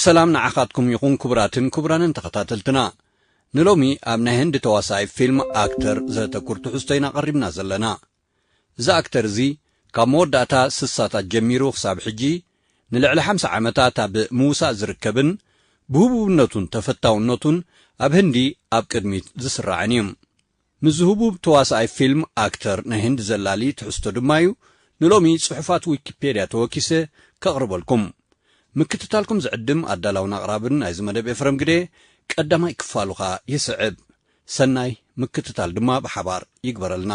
ሰላም ንዓኻትኩም ይኹን ክቡራትን ክቡራንን ተኸታተልትና። ንሎሚ ኣብ ናይ ህንዲ ተዋሳኣይ ፊልም ኣክተር ዘተኩር ትሕዝቶ ኢና ቀሪብና ዘለና። እዚ ኣክተር እዚ ካብ መወዳእታ ስሳታት ጀሚሩ ክሳብ ሕጂ ንልዕሊ ሓምሳ ዓመታት ኣብ ምውሳእ ዝርከብን ብህቡብነቱን ተፈታውነቱን ኣብ ህንዲ ኣብ ቅድሚት ዝስራዕን እዩ። ምስ ህቡብ ተዋሳኣይ ፊልም ኣክተር ናይ ህንዲ ዘላሊ ትሕዝቶ ድማ እዩ ንሎሚ ጽሑፋት ዊኪፔድያ ተወኪሰ ከቕርበልኩም። ምክትታልኩም ዝዕድም ኣዳላውን ኣቕራብን ናይዚ መደብ ኤፍረም ግደ፣ ቀዳማይ ክፋሉኻ ይስዕብ። ሰናይ ምክትታል ድማ ብሓባር ይግበረልና።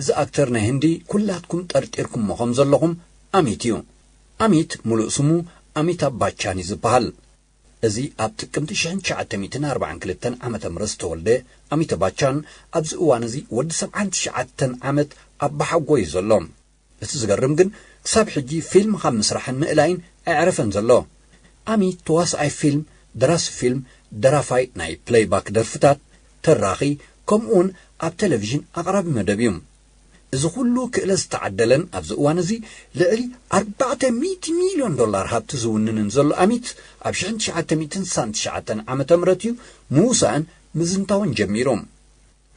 እዚ ኣክተር ናይ ህንዲ ኩላትኩም ጠርጢርኩሞ ከም ዘለኹም ኣሚት እዩ። ኣሚት ምሉእ ስሙ ኣሚታብ ባቻን እዩ ዝበሃል። እዚ ኣብ ጥቅምቲ ሽሕን ትሽዓተ ሚእትን ኣርባዓን ክልተን ዓመተ ምህረት ዝተወልደ ኣሚተ ባቻን ኣብዚ እዋን እዚ ወዲ ሰብዓን ትሽዓተን ዓመት ኣባሓጎ እዩ ዘሎ። እቲ ዝገርም ግን ክሳብ ሕጂ ፊልም ካብ ምስራሕን ምእላይን ኣየዕረፈን ዘሎ። ኣሚት ተዋስኣይ ፊልም፣ ደራሲ ፊልም፣ ደራፋይ ናይ ፕለይባክ ደርፍታት፣ ተራኺ፣ ከምኡውን ኣብ ቴሌቪዥን ኣቕራቢ መደብ እዩ። እዚ ኩሉ ክእለት ዝተዓደለን ኣብዚ እዋን እዚ ልዕሊ ኣርባዕተ ሚእቲ ሚልዮን ዶላር ሃብቲ ዝውንንን ዘሎ ኣሚት፣ ኣብ ሽሕን ትሽዓተ ሚእትን ስሳን ትሽዓተን ዓመተ ምህረት እዩ ምውሳእን ምዝንታውን ጀሚሩ።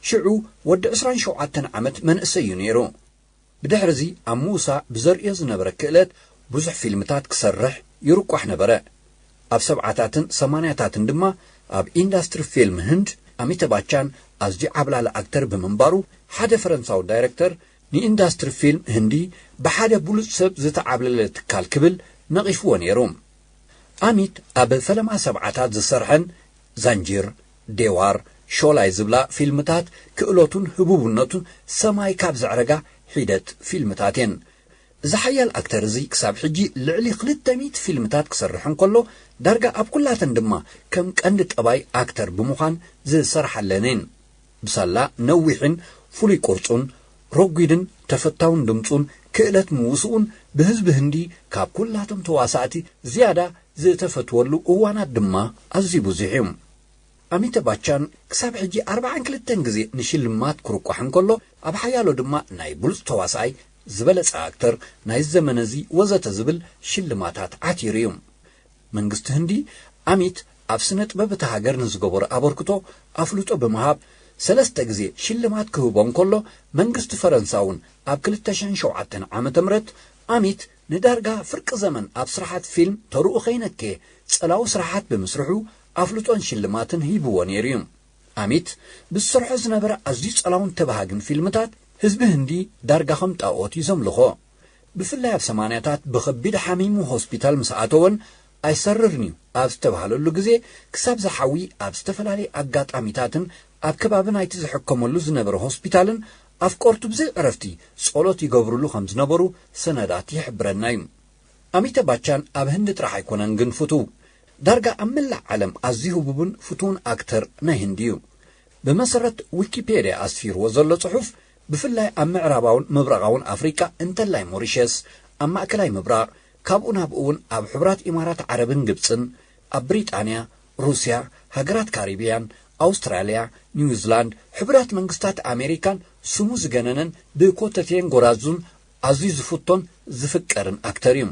ሽዑ ወዲ ዕስራን ሸውዓተን ዓመት መንእሰይ እዩ ነይሩ። ብድሕርዚ ኣብ ምውሳእ ብዘርእዮ ዝነበረ ክእለት ብዙሕ ፊልምታት ክሰርሕ ይርቋሕ ነበረ። ኣብ ሰብዓታትን ሰማንያታትን ድማ ኣብ ኢንዳስትሪ ፊልም ህንድ ኣሚተ ባቻን ኣዝዩ ዓብላሊ ኣክተር ብምንባሩ፣ ሓደ ፈረንሳዊ ዳይረክተር ንኢንዳስትሪ ፊልም ህንዲ ብሓደ ብሉጽ ሰብ ዝተዓብለለ ትካል ክብል ነቒፍዎ ነይሩ። ኣሚት ኣብ ፈለማ ሰብዓታት ዝሰርሐን ዛንጂር፣ ዴዋር፣ ሾላይ ዝብላ ፊልምታት ክእለቱን ህቡብነቱን ሰማይ ካብ ዘዕረጋ ሒደት ፊልምታት እየን። እዚ ሓያል ኣክተር እዚ ክሳብ ሕጂ ልዕሊ ክልተ ሚእቲ ፊልምታት ክሰርሕ እንከሎ፣ ዳርጋ ኣብ ኩላተን ድማ ከም ቀንዲ ጠባይ ኣክተር ብምዃን ዝሰርሓለን እየን። ብሳላ ነዊሕን ፍሉይ ቅርጹን፣ ረጒድን ተፈታውን ድምጹን ክእለት ምውስኡን ብህዝቢ ህንዲ ካብ ኩላቶም ተዋሳእቲ ዝያዳ ዝተፈትወሉ እዋናት ድማ ኣዝዩ ብዙሕ እዩ። ኣሚተ ባቻን ክሳብ ሕጂ ኣርባዓን ክልተን ግዜ ንሽልማት ክርቋሕ እንከሎ፣ ኣብ ሓያሎ ድማ ናይ ብሉጽ ተዋሳኣይ፣ ዝበለጸ ኣክተር፣ ናይ ዘመነ እዚ ወዘተ ዝብል ሽልማታት ዓቲሩ እዩ። መንግስቲ ህንዲ ኣሚት ኣብ ስነ ጥበብ እታ ሃገር ንዝገበሮ ኣበርክቶ ኣፍልጦ ብምሃብ ሰለስተ ግዜ ሽልማት ክህቦ እንከሎ፣ መንግስቲ ፈረንሳ እውን ኣብ ክልተ ሽሕን ሸውዓተን ዓመተ ምህረት ኣሚት ንዳርጋ ፍርቂ ዘመን ኣብ ስራሓት ፊልም ተርኡ ከይነከየ ጸላዊ ስራሓት ብምስርሑ ኣፍልጦን ሽልማትን ሂብዎ ነይሩ እዩ። ኣሚት ብዝሰርሖ ዝነበረ ኣዝዩ ጸላውን ተባሃግን ፊልምታት ህዝቢ ህንዲ ዳርጋ ከም ጣኦት እዩ ዘምልኾ። ብፍላይ ኣብ ሰማንያታት ብኸቢድ ሓሚሙ ሆስፒታል ምስ ኣተወን ኣይሰርርን እዩ ኣብ ዝተባህለሉ ግዜ፣ ክሳብ ዝሓዊ ኣብ ዝተፈላለዩ ኣጋጣሚታትን ኣብ ከባቢ ናይቲ ዝሕከመሉ ዝነበረ ሆስፒታልን ኣፍቀርቱ ብዘይ ዕረፍቲ ጸሎት ይገብርሉ ከም ዝነበሩ ሰነዳት ይሕብረና እዩ። ኣሚተ ባቻን ኣብ ህንዲ ጥራሕ ኣይኮነን ግን ፍቱው። ዳርጋ ኣብ መላእ ዓለም ኣዝዩ ህቡብን ፍቱውን ኣክተር ናይ ህንዲ እዩ። ብመሰረት ዊኪፔድያ ኣስፊርዎ ዘሎ ጽሑፍ፣ ብፍላይ ኣብ ምዕራባውን ምብራቓውን ኣፍሪቃ እንተላይ ሞሪሸስ፣ ኣብ ማእከላይ ምብራቕ፣ ካብኡ ናብኡ እውን ኣብ ሕቡራት ኢማራት ዓረብን ግብጽን፣ ኣብ ብሪጣንያ፣ ሩስያ፣ ሃገራት ካሪብያን፣ ኣውስትራልያ፣ ኒውዚላንድ፣ ሕቡራት መንግስታት ኣሜሪካን ስሙ ዝገነነን ብኮተቴን ጎራዙን ኣዝዩ ዝፍቶን ዝፍቀርን ኣክተር እዩ።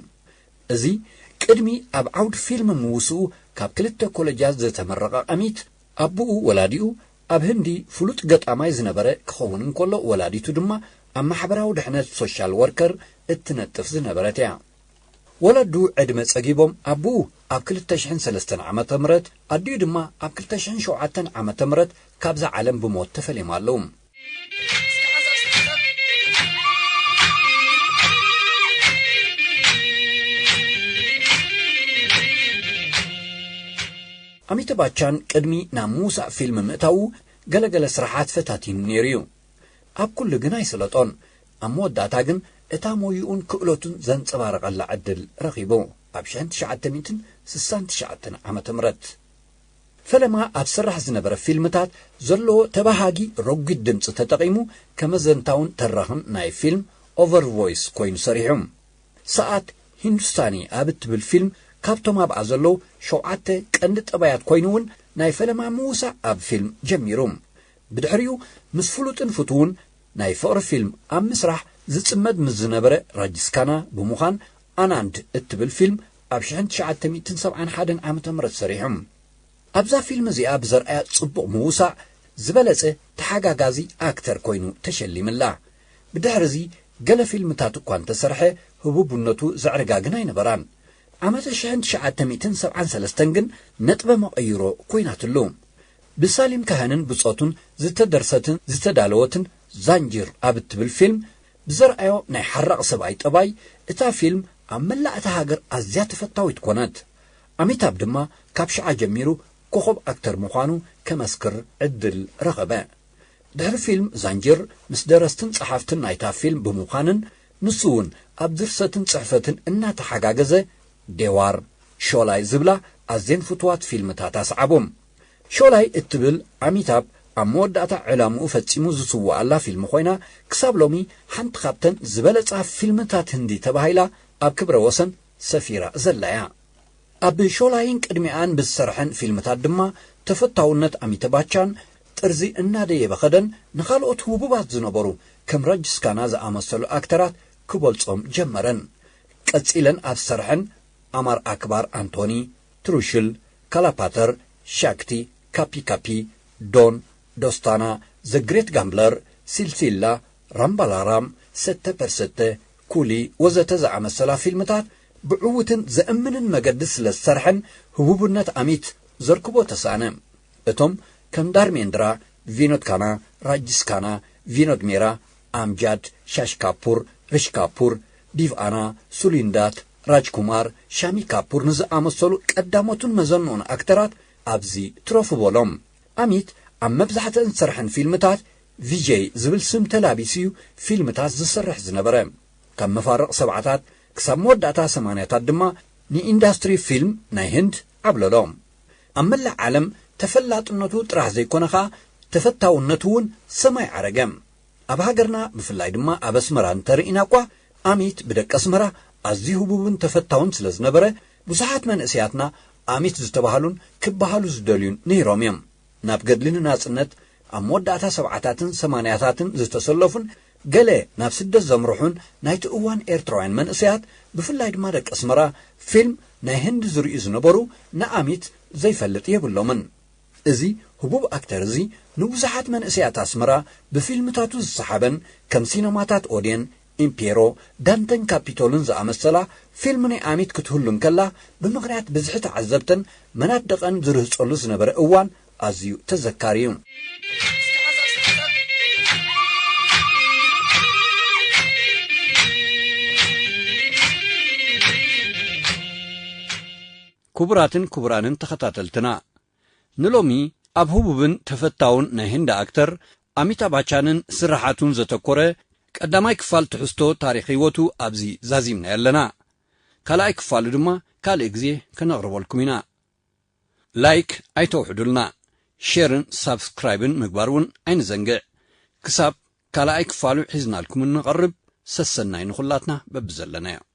እዚ ቅድሚ ኣብ ዓውዲ ፊልም ምውስኡ ካብ ክልተ ኮለጃት ዝተመረቐ ኣሚት፣ ኣቦኡ ወላዲኡ ኣብ ህንዲ ፍሉጥ ገጣማይ ዝነበረ ክኸውን እንከሎ፣ ወላዲቱ ድማ ኣብ ማሕበራዊ ድሕነት ሶሻል ወርከር እትነጥፍ ዝነበረት እያ። ወለዱ ዕድመ ጸጊቦም ኣቦኡ ኣብ ክልተ ሽሕን ሰለስተን ዓመተ ምህረት፣ ኣዲኡ ድማ ኣብ ክልተ ሽሕን ሸውዓተን ዓመተ ምህረት ካብዛ ዓለም ብሞት ተፈልዮም ኣለዉ። ኣሚተ ባቻን ቅድሚ ናብ ምውሳእ ፊልም ምእታዉ ገለገለ ስራሓት ፈታቲኑ ነይሩ እዩ። ኣብ ኩሉ ግን ኣይሰለጦን። ኣብ መወዳእታ ግን እታ ሞይኡን ክእለቱን ዘንጸባረቐላ ዕድል ረኺቡ። ኣብ ሽሕን ትሽዓተ ሚእትን ስሳን ትሽዓተን ዓመተ ምህረት። ፈለማ ኣብ ስራሕ ዝነበረ ፊልምታት ዘለዎ ተባሃጊ ረጒድ ድምጺ ተጠቒሙ ከመዘንታውን ተራኽን ናይ ፊልም ኦቨር ቮይስ ኮይኑ ሰሪሑ። ሰዓት ሂንዱስታኒ ኣብ እትብል ፊልም ካብቶም ኣብኣ ዘለዉ ሸውዓተ ቀንዲ ጠባያት ኮይኑ እውን ናይ ፈለማ ምውሳእ ኣብ ፊልም ጀሚሩ። ብድሕሪኡ ምስ ፍሉጥን ፍቱውን ናይ ፍቕሪ ፊልም ኣብ ምስራሕ ዝጽመድ ምስ ዝነበረ ራጅስካና ብምዃን ኣናንድ እትብል ፊልም ኣብ ሽሕን ትሽዓተ ሚእትን ሰብዓን ሓደን ዓመተ ምህረት ሰሪሑ። ኣብዛ ፊልም እዚኣ ብዘርኣያ ጽቡቕ ምውሳእ ዝበለጸ ተሓጋጋዚ ኣክተር ኮይኑ ተሸሊምላ። ብድሕርዚ ገለ ፊልምታት እኳ እንተሰርሐ ህቡብነቱ ዘዕርጋ ግን ኣይነበራን። ዓመተ ሽሕን ትሽዓተ ሚእትን ሰብዓን ሰለስተን ግን ነጥበ መቐይሮ ኮይናትሉ። ብሳሊም ካህንን ብጾቱን ዝተደርሰትን ዝተዳለወትን ዛንጂር ኣብ እትብል ፊልም ብዘርኣዮ ናይ ሓራቕ ሰብኣይ ጠባይ እታ ፊልም ኣብ መላእ እታ ሃገር ኣዝያ ተፈታዊት ኮነት። ኣሚታብ ድማ ካብ ሽዓ ጀሚሩ ኮኾብ ኣክተር ምዃኑ ከመስክር ዕድል ረኸበ። ድሕሪ ፊልም ዛንጂር ምስ ደረስትን ጸሓፍትን ናይታ ፊልም ብምዃንን ንሱ እውን ኣብ ድርሰትን ጽሕፈትን እናተሓጋገዘ ዴዋር፣ ሾላይ ዝብላ ኣዝየን ፍቱዋት ፊልምታት ኣስዓቦም። ሾላይ እትብል ኣሚታብ ኣብ መወዳእታ ዕላምኡ ፈጺሙ ዝስውኣላ ፊልም ኮይና፣ ክሳብ ሎሚ ሓንቲ ካብተን ዝበለጻ ፊልምታት ህንዲ ተባሂላ ኣብ ክብረ ወሰን ሰፊራ ዘላ እያ። ኣብ ሾላይን ቅድሚኣን ብዝሰርሐን ፊልምታት ድማ ተፈታውነት ኣሚታብ ባቻን ጥርዚ እናደየበ ኸደን ንኻልኦት ህቡባት ዝነበሩ ከም ራጅስካና ዝኣመሰሉ ኣክተራት ክበልጾም ጀመረን። ቀጺለን ኣብ ዝሰርሐን ኣማር ኣክባር ኣንቶኒ፣ ትሩሽል፣ ካላፓተር፣ ሻክቲ፣ ካፒ ካፒ፣ ዶን፣ ዶስታና፣ ዘ ግሬት ጋምብለር፣ ሲልሲላ፣ ራምባላራም፣ ሰተ ፐርሰተ፣ ኩሊ ወዘተ ዝኣመሰላ ፊልምታት ብዕዉትን ዘእምንን መገዲ ስለ ዝሰርሐን ህቡብነት ኣሚት ዘርክቦ ተሳእነ። እቶም ከም ዳርሜንድራ፣ ቪኖድ ካና፣ ራጅስ ካና፣ ቪኖድ ሜራ፣ ኣምጃድ፣ ሻሽ ካፑር፣ ሪሽ ካፑር፣ ዲቭ ኣና፣ ሱሊንዳት፣ ራጅ ኩማር፣ ሻሚ ካፑር ንዝኣመሰሉ ቀዳሞትን መዘንኡን ኣክተራት ኣብዚ ትረፉ በሎም። ኣሚት ኣብ መብዛሕትአን ዝሰርሐን ፊልምታት ቪጀይ ዝብል ስም ተላቢሱ እዩ ፊልምታት ዝሰርሕ ዝነበረ። ካብ መፋርቕ ሰብዓታት ክሳብ መወዳእታ ሰማንያታት ድማ ንኢንዳስትሪ ፊልም ናይ ህንድ ዓብለሎ። ኣብ መላእ ዓለም ተፈላጥነቱ ጥራሕ ዘይኮነ ኸኣ ተፈታውነቱ እውን ሰማይ ዓረገ። ኣብ ሃገርና ብፍላይ ድማ ኣብ ኣስመራ እንተርኢና እኳ ኣሚት ብደቂ ኣስመራ ኣዝዩ ህቡብን ተፈታውን ስለ ዝነበረ ብዙሓት መንእሰያትና ኣሚት ዝተባህሉን ክበሃሉ ዝደልዩን ነይሮም እዮም። ናብ ገድሊ ንናጽነት ኣብ መወዳእታ ሰብዓታትን ሰማንያታትን ዝተሰለፉን ገለ ናብ ስደት ዘምርሑን ናይቲ እዋን ኤርትራውያን መንእሰያት ብፍላይ ድማ ደቂ ኣስመራ ፊልም ናይ ህንዲ ዝርእዩ ዝነበሩ ንኣሚት ዘይፈልጥ የብሎምን። እዚ ህቡብ ኣክተር እዚ ንብዙሓት መንእሰያት ኣስመራ ብፊልምታቱ ዝሰሓበን ከም ሲነማታት ኦድየን፣ ኢምፔሮ፣ ዳንተን ካፒቶልን ዝኣመሰላ ፊልም ናይ ኣሚት ክትህሉ እንከላ ብምኽንያት ብዝሒ ተዓዘብተን መናድቐን ዝርህጸሉ ዝነበረ እዋን ኣዝዩ ተዘካሪ እዩ። ክቡራትን ክቡራንን ተኸታተልትና፣ ንሎሚ ኣብ ህቡብን ተፈታውን ናይ ህንዲ ኣክተር ኣሚታብ ባቻንን ስራሓቱን ዘተኮረ ቀዳማይ ክፋል ትሕዝቶ ታሪኽ ህይወቱ ኣብዚ ዛዚምና ኣለና። ካልኣይ ክፋሉ ድማ ካልእ ግዜ ከነቕርበልኩም ኢና። ላይክ ኣይተውሕዱልና፣ ሼርን ሳብስክራይብን ምግባር እውን ኣይንዘንግዕ። ክሳብ ካልኣይ ክፋሉ ሒዝናልኩም እንቐርብ ሰሰናይ ንኹላትና በብዘለናዮ።